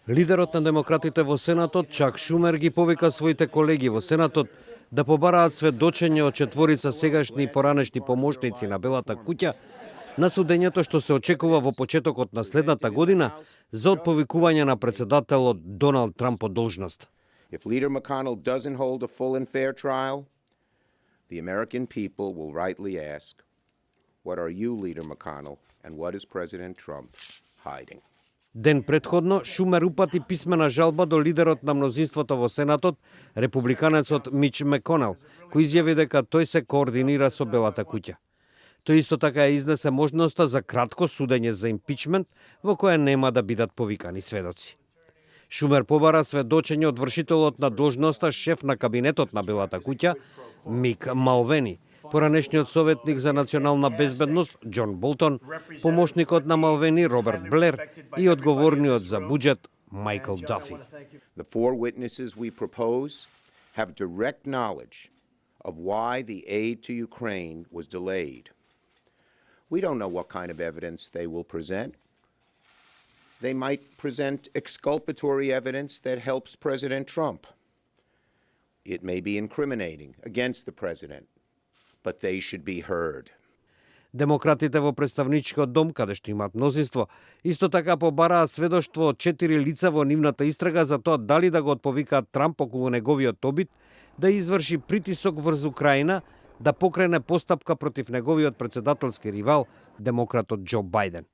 Лидерот на демократите во Сенатот, Чак Шумер, ги повика своите колеги во Сенатот да побараат сведочење од четворица сегашни и поранешни помошници на Белата куќа на судењето што се очекува во почетокот на следната година за отповикување на председателот Доналд Трамп од должност. If Leader McConnell doesn't hold a full and fair trial, the American people will rightly ask, what are you, Leader McConnell, and what is President Trump hiding? Ден претходно, Шумер упати писмена жалба до лидерот на мнозинството во Сенатот, републиканецот Мич Маконел, кој изјави дека тој се координира со Белата куќа. Тој исто така изнесе можноста за кратко судење за импичмент, во кое нема да бидат повикани сведоци. Шумер побара сведочење од вршителот на должноста шеф на кабинетот на Белата куќа, Мик Малвени, поранешниот советник за национална безбедност Џон Болтон, помошникот на Малвени Роберт Блер и одговорниот за буџет Майкл Дафи. The four witnesses we propose have direct knowledge of why the aid to Ukraine was delayed. We don't know what kind of evidence they will present. They might present exculpatory evidence that helps President Trump. It may be incriminating against the president, but they should be heard. Демократите во представничкиот дом, каде што имаат мнозинство, исто така побараат сведоштво од 4 лица во нивната истрага за тоа дали да го отповикаат Трамп околу неговиот обид да изврши притисок врз Украина да покрене постапка против неговиот председателски ривал, демократот Џо Бајден.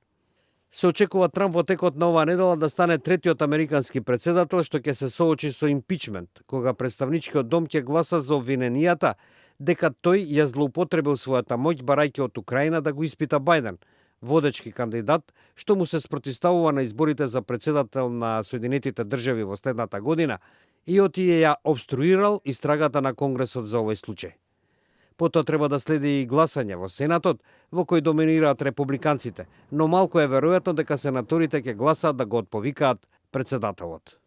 Се очекува Трамп во текот на оваа недела да стане третиот американски председател што ќе се соочи со импичмент, кога представничкиот дом ќе гласа за обвиненијата дека тој ја злоупотребил својата моќ барајќи од Украина да го испита Бајден, водечки кандидат што му се спротивставува на изборите за председател на Соединетите држави во следната година и отие ја обструирал истрагата на Конгресот за овој случај. Потоа треба да следи и гласање во Сенатот, во кој доминираат републиканците, но малку е веројатно дека сенаторите ќе гласаат да го отповикаат председателот.